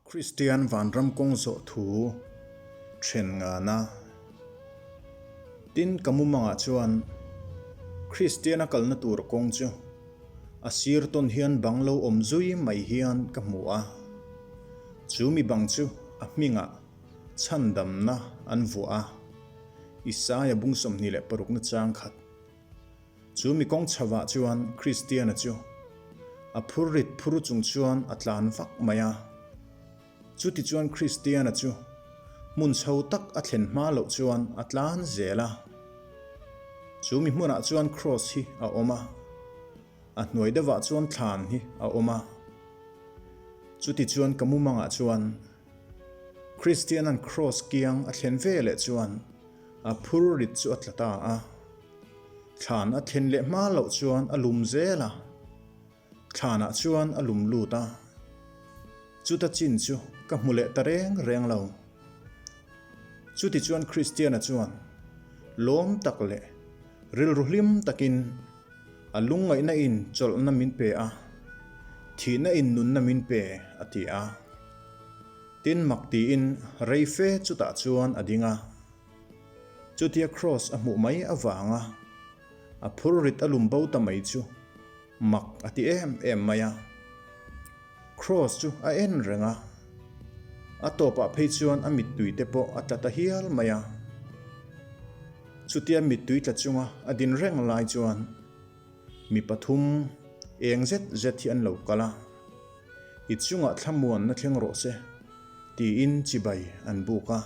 Kristian vanram kawng zawh thu then ngana. Tin, ka mumangah chuan Kristian a kalna tur kawng chu a sir tawn hian bang lo awm zui mai hian ka hmu a. Chu mi bang chu a hmingah chhandamna an vuah a, Isaia bung 26 na chang khat. Chu mi kawng chhovah chuan Kristiana chu a phur rit phur chung chuan a tlan vak mai a. Chutichuan Kristiana chu hmun chho tak a thlen hma loh chuan a tlan zel a. Chu mi hmunah chuan Kraws hi a awm a, a hnuai deuhah chuan thlan hi a awm a. Chutichuan ka mumangah chuan Kristiana'n Kraws kiang a thlen ve leh chuan a phur rit chu a tla ta a. Thlan a thlen leh hma loh chuan a lum zel a, thlanah chuan a lum lut a. Chuta chin chu ka hmu leh ta reng reng lo. Chutichuan Kristiana chuan lawm tak leh rilru hlim takin a lungngaihna in chawlhna min pe a, thihna in nunna min pe a ti a. Tin mak tiin rei fe chutah chuan a ding a. Chutia Kross a hmuh mai avanga a phur rit a lum bo ta mai chu mak a ti em em mai a. Kross chu a en reng a, a tawpah phei chuan a mittui te pawh a tla ta hial mai a. Chutia mittui tla chunga a din reng lai chuan mi pathum eng zet zet hi an lo kal a, I chungah thlamuanna thleng rawh se tiin chibai an buk a.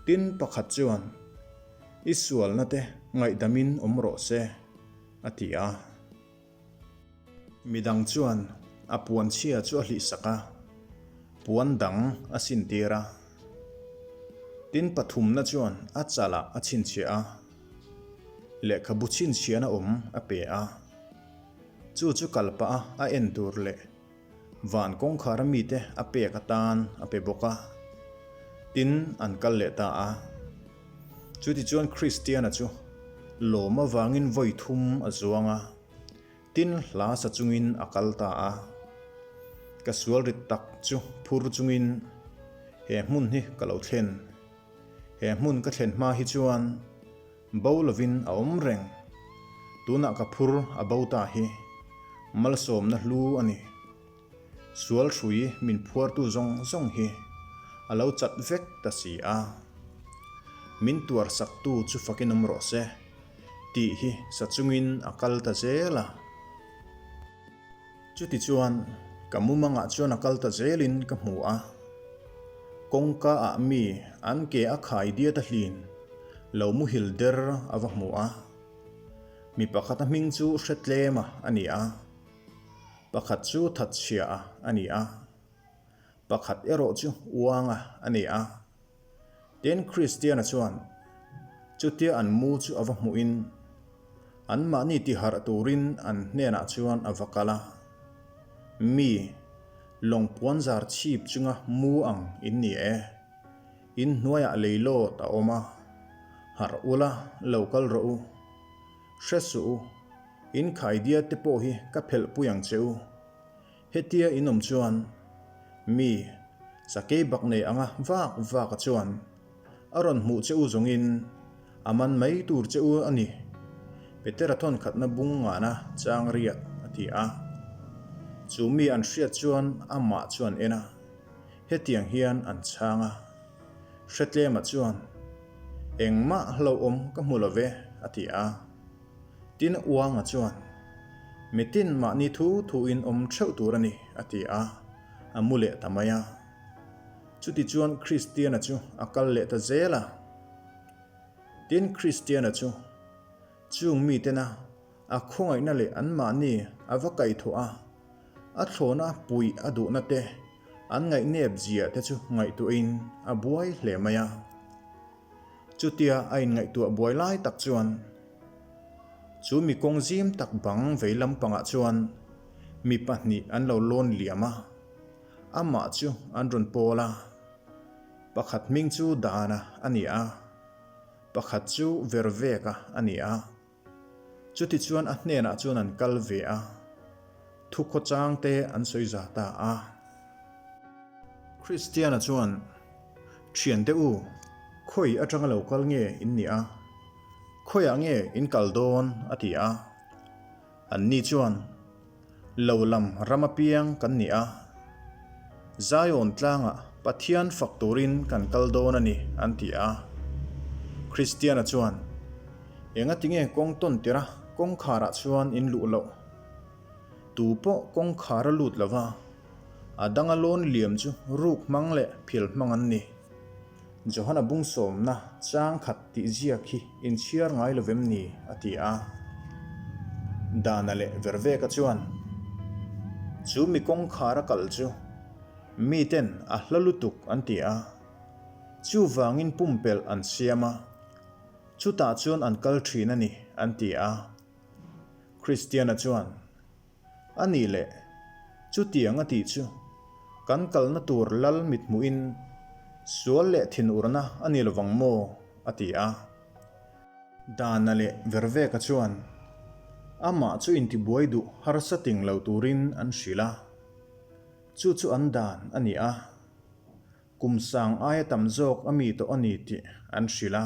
Tin, pakhat chuan, I sualna te ngaihdamin awm rawh se, a ti a. Midang chuan a puan chhia chu a hlihsak a, puan dang a sintir a. Tin, pathumna chuan a chalah a chhinchhiah a, lehkhabu chhinchhiahna awm a pe a. Chu chu kal pah a a en tur leh Van kawngkhar a mite a pek atan a pe bawk a, tin an kal leh ta a. Chutichuan Kristiana chu lawm avangin vawi thum a zuang a, tin hla sa chungin a kal ta a. Ka sual rit tak chu phur chungin he hmun hi ka lo thlen. He hmun ka thlen hma hi chuan Bo lovin a awm reng. Tunah ka phur a bo ta hi malsawmna hlu a ni. Sual hrui min phuartu zawng zawng hi a lo chat vek ta si a. Min tuar saktu chu fakin awm rawh se tih hi sa chungin a kal ta zel a. Chutichuan ka mumangah chuan a kal ta zelin ka hmu a. Kawngka ah mi an ke a khai diat a hlin lo muhil der a va hmu a. Mi pakhat a hming chu Hretlema a ni a, pakhat chu Thatchhia a ni a, pakhat erawh chu Uanga a ni a. Tin, Kristiana chuan chutia an mu chu a va hmuhin anmahni tiharh turin an hnenah chuan a va kal a. Mi, lawng puanzar chhip chunga mu ang in ni e. In hnuaiah leilawt a awm a, harh ula lo kal rawh u. Hre suh u, in khaidia te pawh hi ka phelh pui ang che u. Hetia in awm chuan mi sakei bak nei anga vak vak a chuan a rawn hmuh che u zawngin a man mai tur che u a ni, Petera thawn khatna bung ngana chang riat a ti a. Chu mi an hriat chuan amah chuan en a, hetiang hian an chhang a. Hretlema chuan, Engmah hlauhawm ka hmu lo ve, a ti a. Tin Uanga chuan, Mitin mahni thu thuin awm theuh tur a ni, a ti a, a mu leh ta mai a. Chutichuan Kristiana chu a kal leh ta zel a. Tin Kristiana chu chung mitena a khawngaihna leh anmahni a va kaihthawh a, a thlawna puih a duhna te, an ngaihnep zia te chu ngaihtuahin a buai hle mai a. Chutia a inngaihtuah buai lai tak chuan chu mi kawng zim tak bang vei lampangah chuan mi pahnih an lo lawn liam a, amah chu an rawn pawl a. Pakhat hming chu Dana a ni a, pakhat chu Verveka a ni a. Chutichuan a hnenah chuan an kal ve a, thukhawchang te an sawi za ta a. Kristiana chuan, Thiante u, khawi atanga lo kal nge in nih a? Khawiah nge in kal dawn? a ti a. Anni chuan, Lo lam ram apiang kan ni a. Zion tlangah Pathian fak turin kan kal dawn a ni, an ti a. Kristiana chuan, Engati nge kawng tawn tirh a kawngkharah chuan in luh loh? Tu pawh kawngkhar a lut lo va, a danga lawn liam chu ruk hmang leh phil hmang an ni. Johana bungsawmna chang khat tih ziak hi inchhiar ngai lo vem ni? a ti a. Dana leh Verveka chuan, Chu mi kawngkhar a kal chu miten a hla lutuk an ti a, chuvangin pumpelh an siam a, chutah chuan an kal thin a ni an ti a. Kristiana chuan, A nih leh, chutiang a tih chu kan kalna tur lal mithmuhin sual leh thinurna a ni lovang maw? a ti a. Dana leh Verveka chuan amah chu intibuai duh harsa ting lo turin an hrilh a, chu chu an dan a ni a. Kum sang aia tam zawk a mi tawh a ni tih an hrilh a.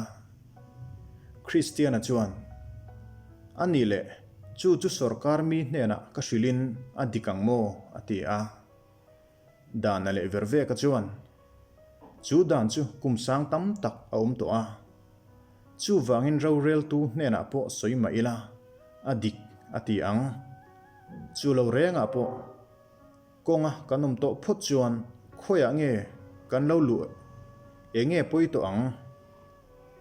Kristiana chuan, A nih leh, chu chu sorkar mi hnenah ka hrilhin a dik ang maw? a ti a. Dana leh Verveka chuan, Chu dan chu kum sang tam tak a awm tawh a. Chuvangin roreltu hnenah pawh sawi mah ila, a dik a ti ang. Chu lo rengah pawh. Kawnga kan awm tawh phawt chuan khawiah nge kan lo luh eng nge pawi tawh ang?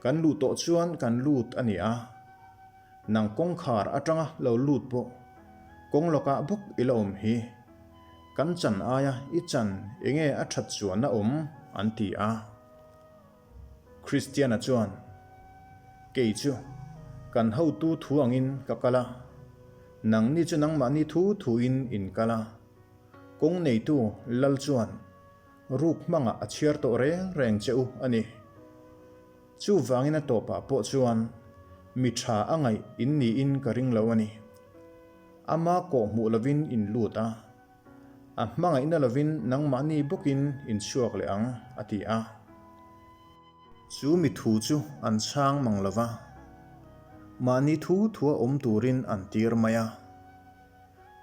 Kan luh tawh chuan kan lut a ni a, nang kawngkhar atanga lo lut pawh kawng lawkah bawk i la awm hi. Kan chan aia i chan eng nge a that chuan a awm an ti a. Kristiana chuan, Kei chu kan hotu thu angin ka kal a, nangni chu nangmahni thu thuin in kal a. Kawng neitu Lal chuan ruk hmangah a chhiar tawh reng reng che u a ni. Chuvangin a tawpah pawh chuan mi tha a ngaih in niin ka ring lo a ni. Ama kawh hmuh lovin in lut a. A hmangaihna lovin nangmahni bawkin in chhuak leh ang, a ti a. Chu mi thu chu an chhang mang lo va, mahni thu thua awm turin an tir mai a.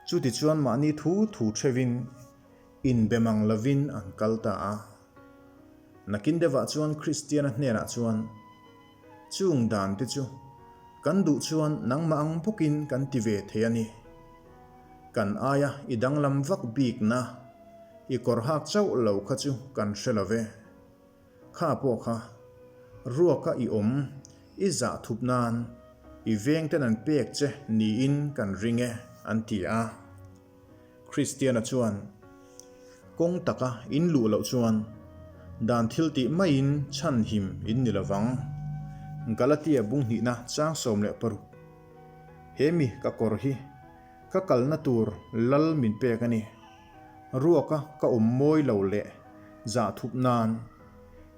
Chutichuan mahni thu thu theuhin inbe mang lovin an kal ta a. Nakin deuhah chuan Kristiana hnenah chuan, Chung dan te chu kan duh chuan nangmah ang bawkin kan ti ve thei a ni. Kan aia i danglam vak bikna, i kawr hak chauh lo kha chu kan hre lo ve. Kha pawh kha, ruaka i awm, i zah thup nan i vengten an pek che niin kan ring e, an ti a. Kristiana chuan, Kawng taka in luh loh chuan dan thil tih maiin chhanhim in ni lovang. Galatia bung hnihna chang 16. He mi ka kawr hi ka kalna tur lal min pek a ni. Ruaka ka awm mawi lo leh zah thup nan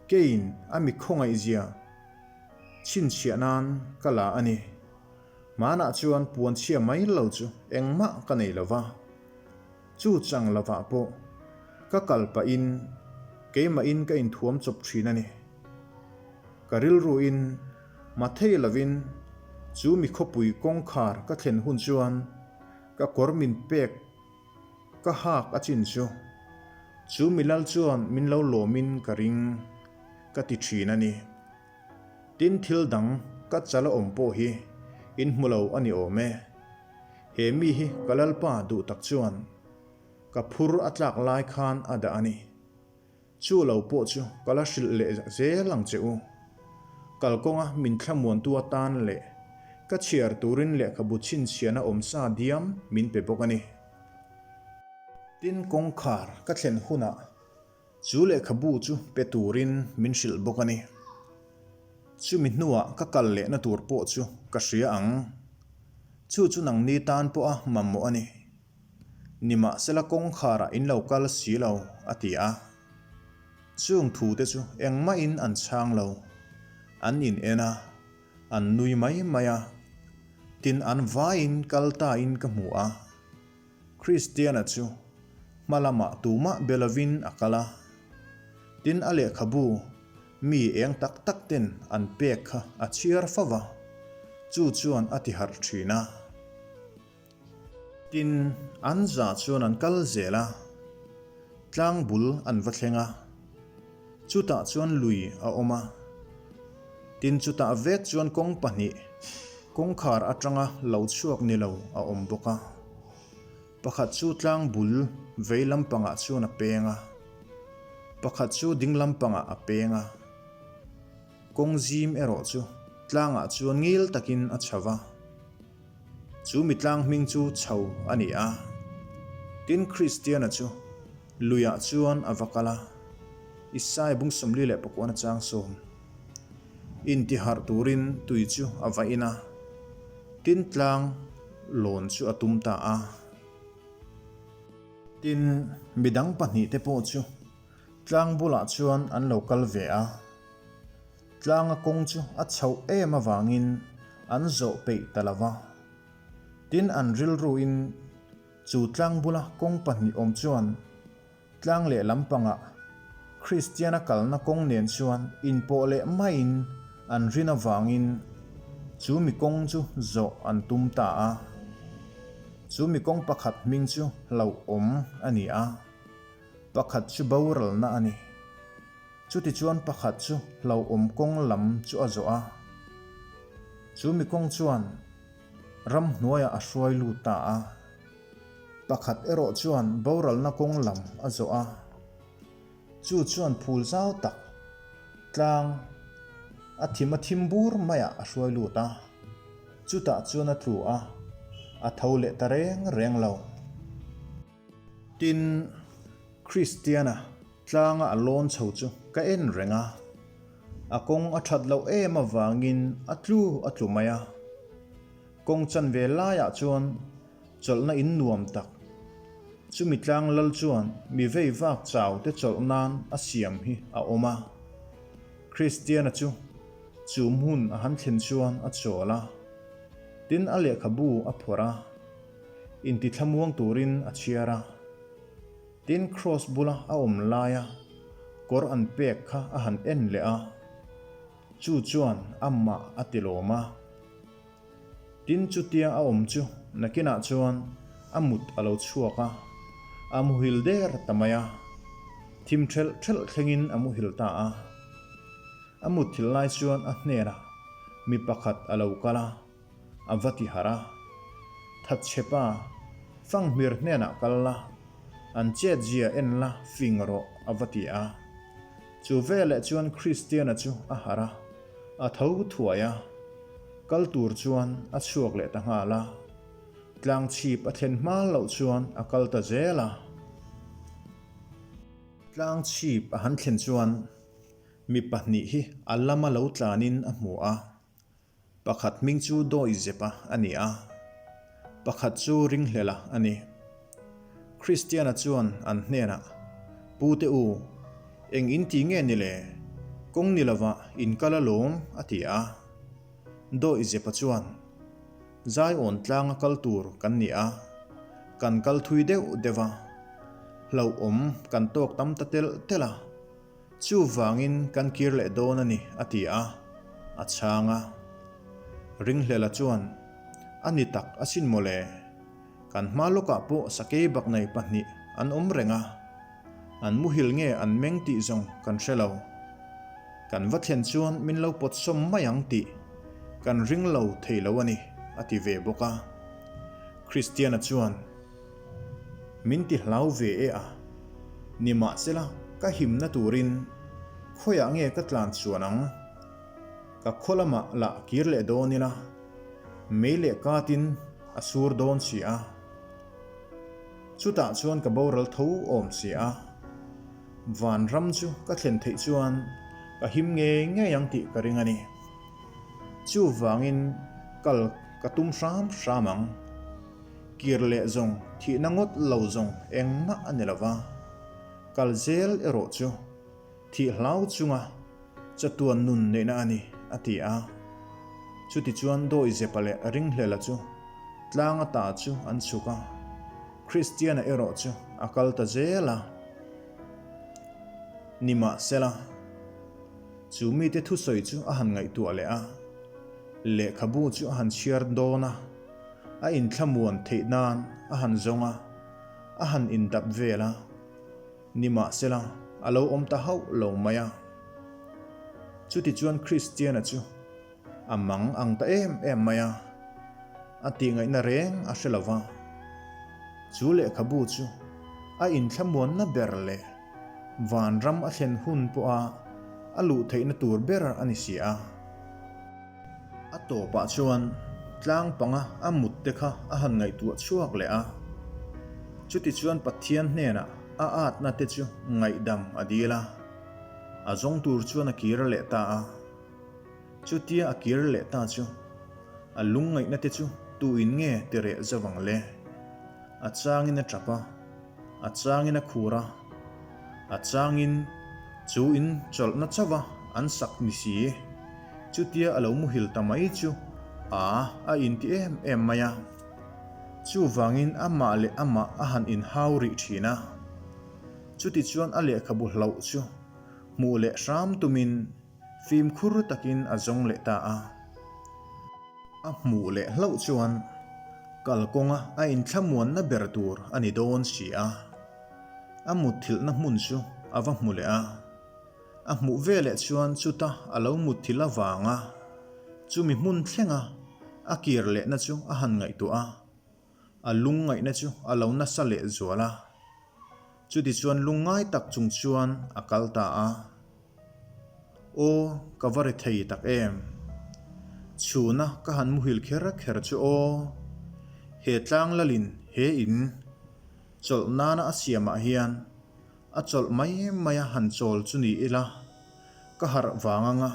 keiin a mi khawngaihzia chhinchhiah nan ka la a ni. Hmanah chuan puanchhia mai lo chu engmah ka nei lo va, chu chang lovah pawh ka kal pahin keimahin ka inthuam chawp thin a ni. Ka rilruin mathei lovin chu mi khawpui kawngkhar ka thlen hun chuan ka kawr min pek ka hak a chin chu chu milal chuan min lo lawmin ka ring ka ti thin a ni. Tin thil dang ka chal a awm pawh hi in hmu lo a ni awm e. He mi hi ka Lalpa duh tak chuan ka phur a tlak lai khan a dah a ni. Chu lo pawh chu ka la hrilh leh zel ang che u. Kalkawnga min thlamuantu atan leh ka chhiar turin lehkhabu chhinchhiahna awm sa diam min pe bawk a ni. Tin kawngkhar ka thlen hunah Chu lehkhabu chu pe turin min hrilh bawk a ni. Chumi hnuah ka kal lehna tur pawh chu ka hria ang. Chu chu nangni tan pawha mamawh a ni. Nimahsela kawngkharah in lo kal si lo, a ti a. Chung thute chu engmahin an chhang lo. An in en a, an nui mai mai a. Tin an vaiin kal tain ka hmu a. Kristiana chu hma lamah tumah be lovin a kal a. Tin, a lehkhabu mi eng tak tak ten an pek kha a chhiar fo va, chu chuan a tiharh thin a. Tin, an za chuan an kal zel a, tlang bul an va thleng a, chutah chuan lui a awm a. Tin, chutah vek chuan kawng pahnih, kawngkhar atanga lo chhuak ni lo a awm bawk a. Pakhat chu tlang bul vei lampangah chuan a peng a, pakhat chu ding lampangah a peng a. Kawng zim erawh chu tlangah chuan ngil takin a chho va. Chu mi tlang hming chu chho a ni a. Tin, Kristiana chu luiah chuan a va kal a, Isai bung 49 a chang sawm. Intiharh turin tui chu a va in a, tin tlang lawn chu a tum ta a. Tin, midang pahnihte pawh chu tlang bulah chuan an lo kal ve a. Tlanga kawng chu a chhoh em avangin an zawh peih ta lo va. Tin, an rilruin chu tlang bula kawng pahnih awm chuan tlang leh lampangah Kristiana kalna kawng nen chuan inpawh leh maiin an rin avangin chu mi kawng chu zawh an tum ta a. Chu mi kawng pakhat hming chu hlauhawm a ni a, pakhat chu boralna a ni. Chutichuan pakhat chu hlauhawm kawng lam chu a zawh a, chu mi kawng chuan ramhnuaiah a hruai lut ta a. Pakhat erawh chuan boralna kawng lam a zawh a, chu chuan phul zau tak tlang a thim a thim bur maiah a hruai lut a, chutah chuan a tlu a, a tho leh ta reng reng lo. Tin, Kristiana tlanga a lawn chho chu ka en reng a, a kawng a that loh em avangin a tlu a tlu mai a. Kawng chanve laiah chuan chawlhna in nuam tak, chumi tlang lal chuan mi vei vak chau te chawlh nan a siam hi a awm a. Kristiana chu chu hmun a han thlen chuan a chawl a, tin a lehkhabu a phawrh a. Intithlamuang turin a chhiar a. Tin Kraws bula a awm laia kawr an pek kha a han en leh a, chu chuan amah a ti lawm a. Tin chutia a awm chu nakinah chuan a mut a lo chhuak a, a muhil der ta mai a. Thim ṭhelh ṭhelh thlengin a muhil ta a. A mutthil lai chuan a hnenah mi pakhat a lo kal a. A va ti harh a. Thatchhepa, Fanghmir hnenah kal la, an chetzia en la fing rawh a va ti a. Chu veleh chuan Kristiana chu a harh a, a tho thuai a. Kal tur chuan a chhuak leh ta nghal a. Tlangchhip a thlen hma loh chuan a kal ta zel a. Tlangchhip a han thlen chuan mi pahnih hi a lama lo tlanin a hmu a. Pakhat hming chu Dawihzepa a ni a, pakhat chu Ringhlela a ni. Kristiana chuan an hnenah, Pute u, eng in ti nge ni le? Kawng ni lovah in kal alawm, a ti a. Dawihzepa chuan, Zaiawn tlanga kal tur kan ni a, kan kal thui deuh deuh a, hlauhawm kan tawk tam ta telh telh a. Chuvangin kan kir leh dawn a ni, a ti a, a chhang a. Ringhlela chuan, A ni tak asin maw le? Kan hma lawkah pawh sakei baknei pahnih an awm reng a, an muhil nge an meng tih zawng kan hre lo. Kan va thlen chuan min lo pawt sawm mai ang tih kan ring lo thei lo a ni, a ti ve bawk a. Kristiana chuan. Min ti hlau ve e a, nimahsela ka himna turin khawiah nge ka tlan chuan ang? Ka khaw lamah lah kir leh dawn ila, mei leh katin a sur dawn si a. Chutah chuan ka boral tho awm si a, vanram chu ka thlen theih chuan ka him ngei ngei ang tih ka ring a ni. Chuvangin kal ka tum hram hram ang. Kir leh zawng thihna ngawt lo zawng engmah a ni lo va, kal zel erawh chu thih hlau chunga chatuan nun neihna a ni, a ti a. Chutichuan Dawizepa leh Ringhlela chu tlang ata chu an chhuk a, Kristiana erawh chu a kal ta zel a. Nimahsela, chu mite thusawi chu a han ngaihtuah leh a, lehkhabu chu a han chhiar dawn a, a inthlamuan theih nan a han zawng a, a han indap vel a. Nimahsela, a lo awm ta hauh lo mai a. Chutichuan Kristiana chu a mang ang ta em em mai a, a tihngaihna reng a hre lo va. Chu lehkhabu chu a inthlamuanna ber leh vanram a thlen hun pawha a luh theihna tur ber a ni si a. A tawpah chuan tlang panga a mut te kha a han ngaihtuah chhuak leh a. Chutichuan Pathian hnenah a atna te chu ngaihdam a dil a, a zawng tur chuan a kir leh ta a. Chutia a kir leh ta chu a lungngaihna te chu tuin nge ti reh zo ang le? A changin a tap a, a changin a khur a, a changin chu in chawlhna chauha an sak ni si. Chutia a lo muhil ta mai chu a a inti em em mai a. Chuvangin amah leh amah a han inhau rih thin a. Chutichuan a lehkhabu hlauh chu hmuh leh hram tumin Fimkhur takin a zawng leh ta a. A hmuh leh hlauh chuan kalkawnga a inthlamuanna ber tur a ni dawn si a. A mutthilhna hmun chu a va hmu leh a. A hmuh veleh chuan chuta a lo mutthilh avanga chumi hmun thlenga a kir lehna chu a han ngaihtuah a. A lungngaihna chu a lo nasa leh zual a. Chutichuan lungngai tak chung chuan a kal ta a. Aw, ka va ri thei tak em? Chhuna ka han muhil kher kher chu aw. He tlang lalin he in chawlh nana a siamah hian a chawlh mai mai a han chawl chu ni ila, ka harh vang anga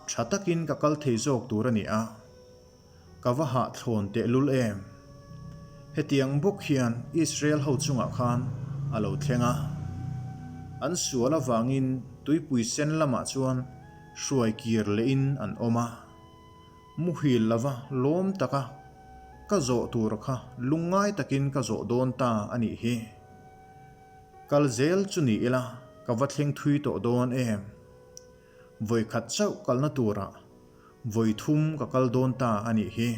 tha takin ka kal thei zawk tur a ni a. Ka va hahthlawn tehlul em? Hetiang bawk hian Israel ho chungah khan a lo thleng a. An sual avangin tuipui sen lamah chuan hruai kir lehin an awm a. Muhil lova lawm taka ka zawh tur kha lungngai takin ka zawh dawn ta a nih hi. Kal zel chu ni ila ka va thleng thui tawh dawn em? Vawikhat chauh kalna turah Vawi thum ka kal dawn ta a nih hi.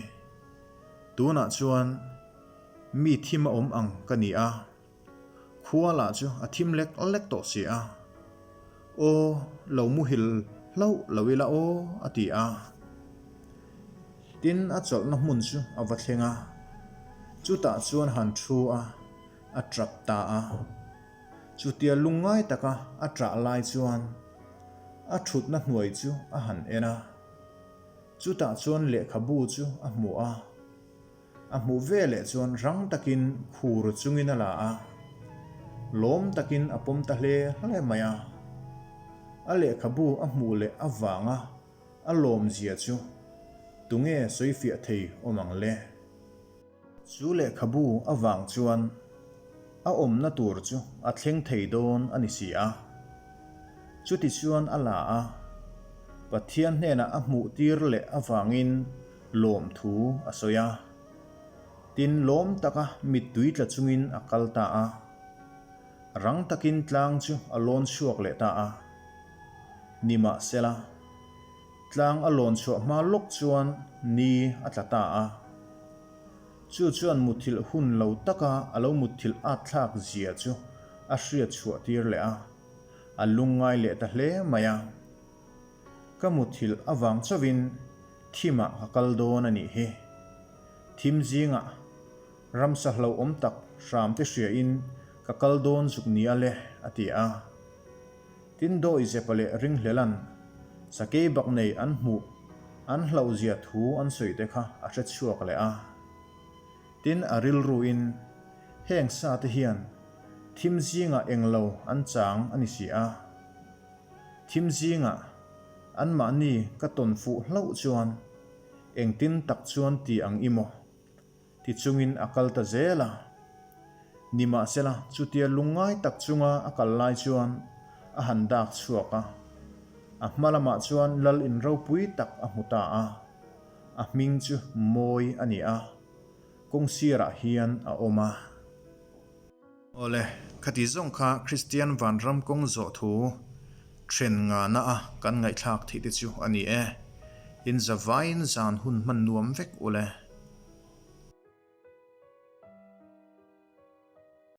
Tunah chuan mi thim a awm ang ka ni a, khua lah chu a thim lek lek tawh si a. Aw, lo muhil hlauh lo ila aw, a ti a. Tin, a chawlhna hmun chu a va thleng a, chutah chuan han thu a, a tap ta a. Chutia lungngai taka a ṭah lai chuan a ṭhutna hnuai chu a han en a, chutah chuan lehkhabu chu a hmu a. A hmuh veleh chuan rang takin khur chungin a la a, lawm takin a pawm ta hle hle mai a. A lehkhabu a hmuh leh avanga a lawmzia chu tunge sawifiah thei awm ang le? Chu lehkhabu avang chuan a awmna tur chu a thleng thei dawn a ni si a. Chutichuan a la a, Pathian hnenah a hmuh tir leh avangin lawmthu a sawi a. Tin, lawm taka mittui tla chungin a kal ta a. Rang takin tlang chu a lawn chhuak leh ta a. Nimahsela, Tlang a lawn chhuah hma lawk chuan ni a tla ta a. Chu chuan muthilh hun lo taka a lo muthilh at thlak zia chu a hriat chhuah tir leh a, a lungngai leh ta hle mai a. Ka muthilh avang chauhin thimah ka kal dawn a nih hi. Thim zingah ramsa hlauhawm tak hram te hriain ka kal dawn zuk nia le, a ti a. Tin Dawizepa leh Ringhlelan sakei bak nei an hmuh an hlauhzia thu an sawi te kha a hre chhuak leh a. Tin a rilruin heng sa te hian thim zingah englo an chang a ni si a. Thim zingah anmahni ka tawn fuh hlauh chuan engtin tak chuan ti ang i maw? Ti chungin a kal ta zel a. Nimahsela, chutia lungngai tak chunga a kal lai chuan a han dak chhuak a. A hma lamah chuan lal in ropui tak a hmu ta a. A hming chu Mawi a ni a, kawng sirah hian a awm a. Awle, Khati zawng kha Kristian vanram kawng zawh thu then ngana a kan ngaihthlak theih te chu a ni e. In zavaiin zan hun hman nuam vek ule.